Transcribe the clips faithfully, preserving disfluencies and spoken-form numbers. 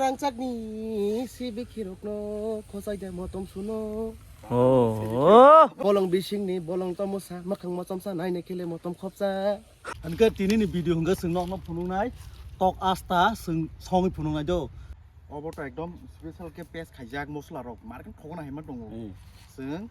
Rangchakni si bikhirokno khosai de motom suno. Oh. Bolong bisingni bolong tomosa, makhang motomsa, naina kile motom khopsa. Hwnkhe tinini video hwnkhe chwng nokno phunuknai, tok asta chwng songwi phunuknai do. Obo to ekdom special khe paste khaijak mosola rok, market khogona hai ma tongo. Hmm. Chwng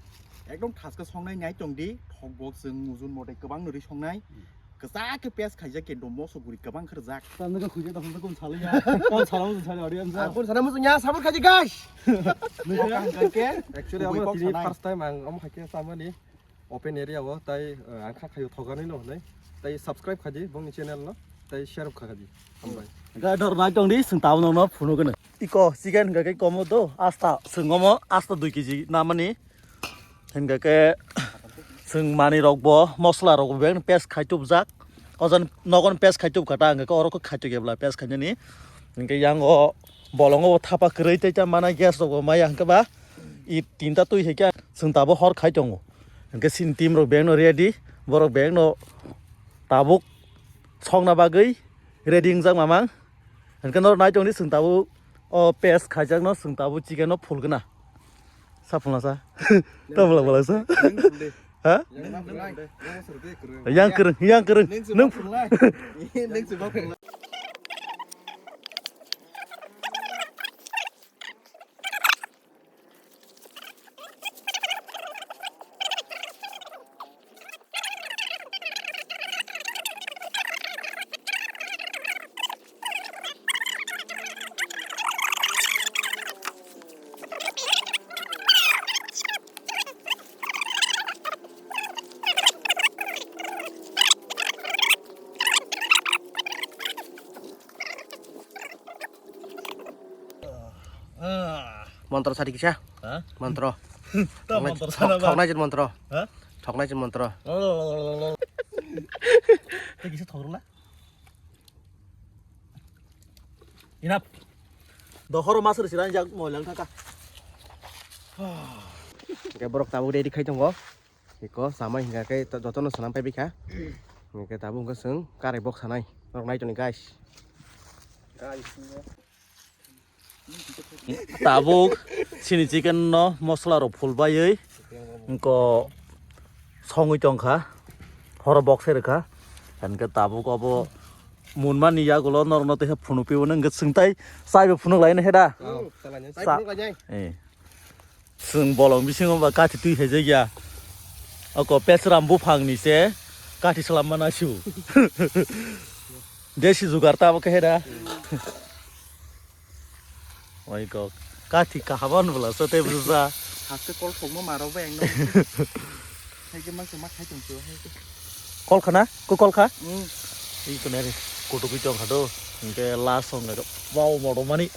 ekdom thaska songnai nai tong di, thok bok chwng mujun mote kwbang nwi songnai. Hmm. Kwchak khe paste khaijak khe do moso guri kwbang khe rwjak. Tamni khe khuijak tong khe kon salai ya. Kon salai mo salai audience. Ang kon salai mo ya, sabur khaji guys. Nokha hwnkhe actually bui amo kok tini sanai. First time ang amo khaikhe samani. Open area o tai, eh, ang kha khaio thoganwi no hwnwi. Tai subscribe khaidi bongni channel no, tai share kha khaidi. Hambai. Ga dor nai tong di, chwng tabuk no phunukgwno. Iko chicken ga kai komo do, asta chwng omo, asta dui kg namani. Hingga ke chwng mani rok bo, mosla rok bo beng paste khai tubjak. Ojan nogon paste khai tub kata, hingga ke oro kho khai tub kebla paste khai nani. Hingga yang o bolongo bo thapa kwrwi tei ta mana gas rok bo maya hingke ba. I tinta twi hai khe chwng tabuk hor khai tongo. Hwnkhe chini team rok beng no ready, borok beng no tabuk songna bagwi ready wngjak mamang. Hwnkhe norok nai tongdi chwng tabuk o paste khaijakno chwng tabuk chicken no phulgwna. Sa phulna sa. Tamo lang lang sa. Ha? Yang kwrwng, yang kwrwng. Nwng Montro sadi kisa? Ha? Montro. Ta montro sana ba? Thoknai jin montro. Ha? Thoknai jin montro. Tei kisa thokro la. Enough. Dohoro masri siran jak moilang thaka. Hingke borok tabuk ready khai tongo. Iko samai hingka khe to-, jotono swnam pai bikha. Hingke tabuk hingke chwng karai bok sanai. Norok nai toni guys. Tabuk chini chicken no mosla rok phul baiwi hingko songwi tongkha. Horo bok se rwkha. Hingke tabuk obo munmani yagulo norokno teisa phunuk piwi hingke chwng tai chaibo phunuk laino heda. Oh, chalani. Chai phunuk lainai. Eh. Chwng bolong bisingo ba kathi twi khaijak ya. Oko pesram buphang ni se kathi slam mana su. Desi jugar ta bo khe da. Oi kok. Kathi kahaba no bla so te brusa. Haste kol thokma maro ba engno. Hai ke ma se ma khai tong chu, hai ke. Kol khana? Ko kol kha? Hmm. Iko nari kutuk wi tong kha do. Hingke last song ga wow modo mani.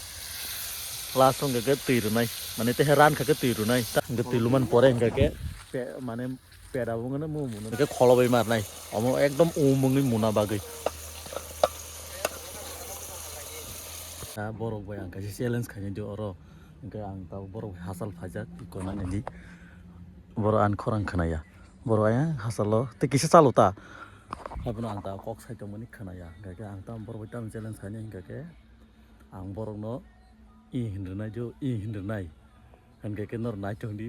Last song ga twi rwnai. Mane te ran kha ke twi rwnai. Ta hingke twi luman pore hingke ke pe-, mane peda bo ngene mu munu. Hingke kholo bai marnai. Omo ekdom umungni muna bagwi. Ta borok bai ang kaisa challenge khainai di oro. Hingke ang ta borok bai hachal phaijak iko nani di. Borok ani khorang khwnaya. Borok ayang hachalo tei kisa chalo ta. Haiphano ang ta kok sai tongmani khwnaya. Hingke ang ta borok bai tamo challenge khainai hingke ang borokno i hinrwnai jo, i hinrwnai. Hingke norok nai tongdi,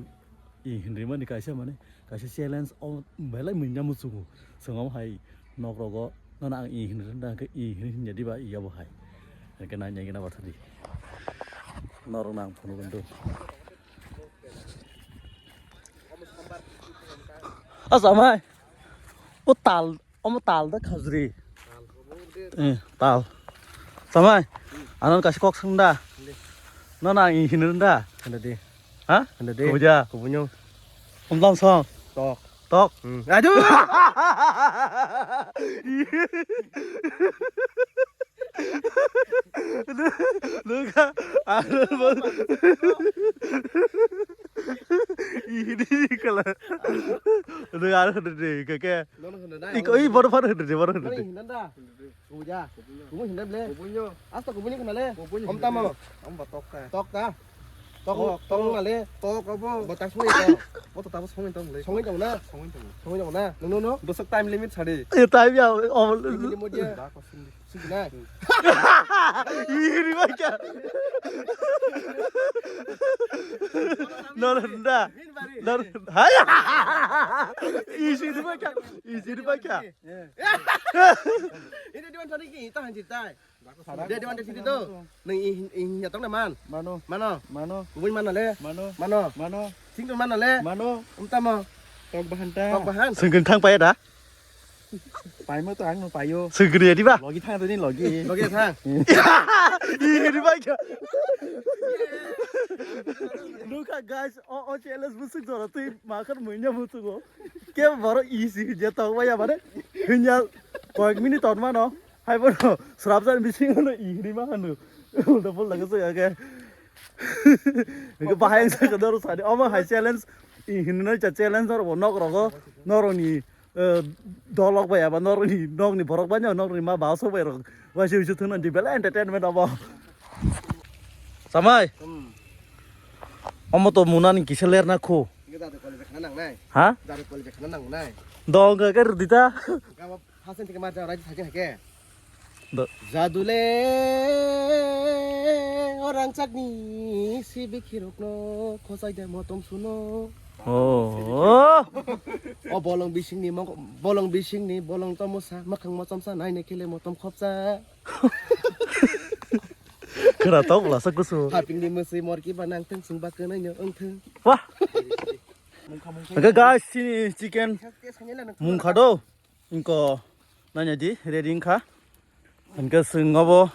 i hinrwimani kaisa mane, kaisa challenge o belai manya muchungo. Chwng omo hai nok rogo nono ang i hinrwna hingke i hinrwya diba i abo hai. Hingke nai nai gana bathadi. Norok nang phunukgwno. Asa mai. O tal, omo tal da khajri. Eh, tal. Samai. Anan kasi kok sung da. Na na i hinir da. Handa de. Ha? Handa de. Kubuja. Kubunyo. Om dam song. Tok. Tok. Hmm. Aduh. Nungka, aro bang. Ini kala. Nungka aro hende ke ke. Nono hende na. Iko i bor bor hende de bor hende. Nani hende da. Kubuja. Kubu hende ble. Kubunyo. Asta kubunyo kana le. Kubunyo. Om tamo. Om ba tok ka. Tok ka. Tok, tok, tok nale. Tok abo. Bo tak songwi tok. Bo to tabo songwi tong le. Songwi tong na? Songwi tong. Songwi tong na? Nung, nung, nung. Bwswk time limit sadi. Eh, time ya, oh. Time limit ya. Ba ko sindi. Sindi na? Iri ba kya? Da. Dar. Hai. Isi di baka. Isi di baka. Ini dia mana ni kita hanjir tai. Dia dia mana sini tu. Neng ih ih ya tong man. Mano. Mano. Mano. Kubui mana le? Mano. Mano. Mano. Sing tu mana le? Mano. Umtamo. Tok bahan ta. Tok bahan. Sengkeng thang paya da. Paimo to ang no payo. Sugri di ba? Logi thang to ni logi. Logi thang. Ih di ba kya? Look at guys, o o challenge busuk jora tui ma khan muinya busuk o. Ke baro isi je to waya bare. Hinya koyek minute ton mano. Hai bono srapjani bisingo no ih di ma hanu. Ulta pul lagi so ya ke. Ke bahai sa ka dor sani. Omo hai challenge. Ih hinno cha challenge dor bo nok rogo. Noroni eh, dolok bai aba norni nokni borok bai no nokni ma ba sok bai rok bai se se thuna di bela entertainment abo. Samai. Hmm. Omo to munani kisa lerna kho. Ge dadu kole je khana nang nai. Ha? Dadu kole je khana nang nai. Dong ga gar dita. Ga ba hasen tik ma ja rai thake hake. Do- Jadule orang chakni si bikhirokno khosai de motom suno. Oh. O bolong bisingni mok-, bolong bisingni bolong tomosa, makhang mochomsa, naine khele motom khopsa. Kera tok lasa kusu. Hapingni mwswi morki ba nangthang sing ba kwnai no wngthang. Wah. Oke guys, sini chicken mungkha do. Ingko nanya di ready ingkha. Ingke sing obo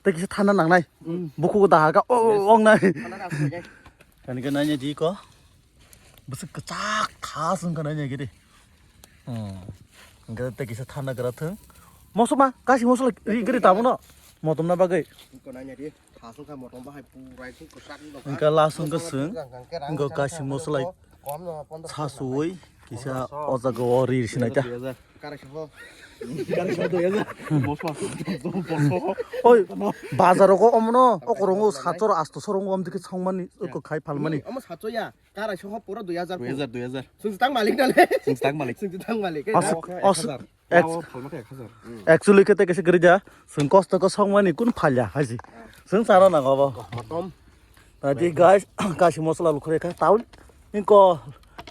tei kisa thana nangnai. Mm. Buku ko daha ka o ong nai. Thana na asuk ke. Kan ke nanya di ko. Bwswk kwchak kha sung ka nanya gidi. Hmm. Ingke tei kisa thana gra thung. Mosok ma kasi mosok ri gidi tamo no. Motom na bagwi. Ingko nanya di. Thasung kha motom bahai purai sung kwchak wng tong kha. Ingka last wng kha swng. Ingka kashi moslai sa suwi kisa o jaga o ri sinai ta. Karai soho. Karai soho dui hajar. Oi, bazar rogo omono okorongo satso asto sorongo om dike songmani oko khai phalmani. Omo satso ya. Karai soho pura dui hajar. Dui hajar, dui hajar. Sung tang malik na le. Sung tang malik. Sung tang malik. Os-, os-, Ek hajar. Ex-, Yawo phalma khe ek hajar. Actually khe tei kaisa gari ja, chwng kosto khe songmani kun phalya haisi. Chwng chana nango bo. Motom. Tadi guys, kashi mosla lukhre kha taun. Inko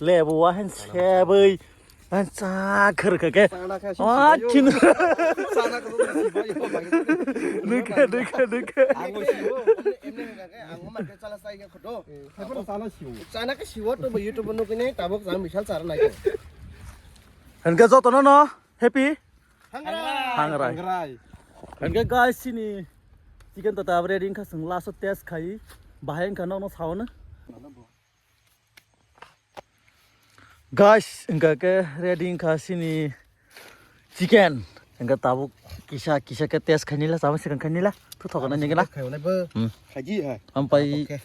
lebu wa hen sebai. Hen cha khar kha ke. Chana kha si Ah, sibayo. Chin. Chana kha si sibayo, bai. Nukhe, nukhe, nukhe. Ang bo sibo. Emne, emne hingkha khe, ang bo market chala chai khe khoto. Hai phano chana sibo. Chana khe sibo to bo YouTube nukine tabok jang misal chara nai. Hingkhe joto no no. Happy? Hangrai. Hangrai. Hangrai. Hingke guys, sini chicken tata ready wngkha, chwng last o test khai. Bahai wngkha nokno saono. Guys, hingka ke ready wngkha sini chicken. Hingke tabuk kisa, kisa ke test khainila, sama second khainila. Thu thokna nigena. Khai onai bo. Hmm. Khaji hai. Ampai. Okay.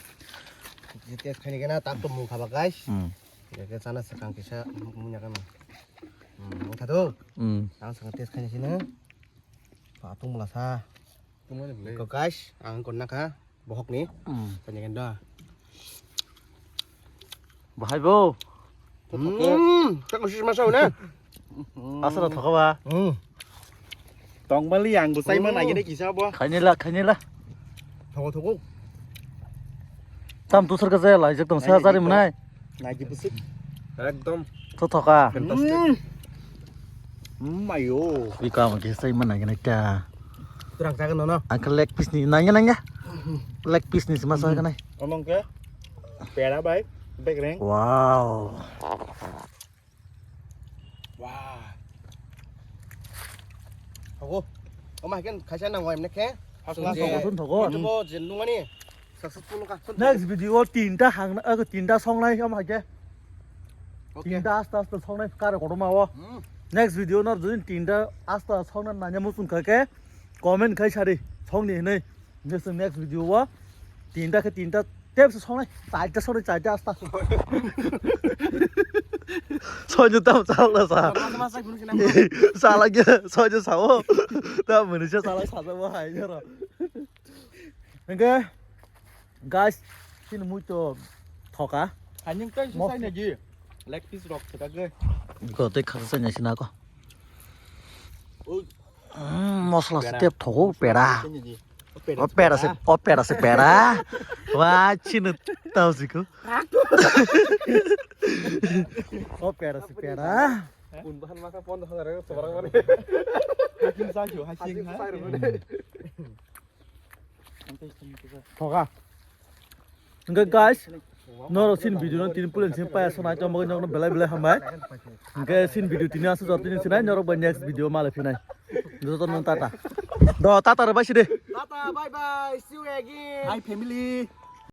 Test khainigena, tak to mung khaba, guys. Hmm. Hingke chana second kisa mung ya kan. Hmm, wngkha do. Hmm. Ang sakang test khaina sino. Patung mula sa. Tungmani bwle. Ko guys, ang kon nakha bohok ni. Hmm. Tanya kan da. Bahai bo. Hmm, tak usis masa na. Asal thokaba. Hmm. Tongmali ang bo sai man agine kisa bo. Khainila, khainila. Thogo, thogo. Tam tu sarka jaya lai jak tong sa jari manai. Nagi bwswk. Ekdom. To thoka. Fantastic. Mm. Mm, ayo. Wi ka mo ke sai mana gana kya. Kurang jaga nono. Ang ka leg piece ni nangya nangya. Leg piece ni sima sa gana. Omong ke? Pera bai. Begreng. Wow. Wah. Ogo. Oma ken khaisa nang waim ne khe? Has Sung je. Thogo, sung thogo. Bo je nungani. Successful ka. Next video o tinta hang, eh, tinta songnai ama ke. Okay. Tinta asta asta songnai kare kotorma o. Hmm. Next video no jodi tinta asta songna nanya muchung kha ke comment khai sari songni hinui. Next, next video o tinta ke tinta tep se songnai, charta songnai, charta asta. Soju tam chalna sa. Masa masa gunu sina. Sala ge soju sao. Ta muni se sala sa ba hai jero. Hingke, guys, sini muito thoka. Hanying tei se Mos- sai nagi. Leg piece rok theka ge. Ko tei khasa sai nai sina ko. Ui. Mm, mosla Pera. Step thogo pera. Sai nagi. O pera se, o pera se pera. Wa chinu tau siku. O pera se pera. Toka. Hingke guys, norok sin video no tini pulen sin paya sonai tong bagwi nokno belai belai hambai. Hingke sin video tini asuk jor tini sinai norok bai next video malai phinai. Joto no tata. Do tata rw bai sidi. Tata, bye bye, see you again. Hi family.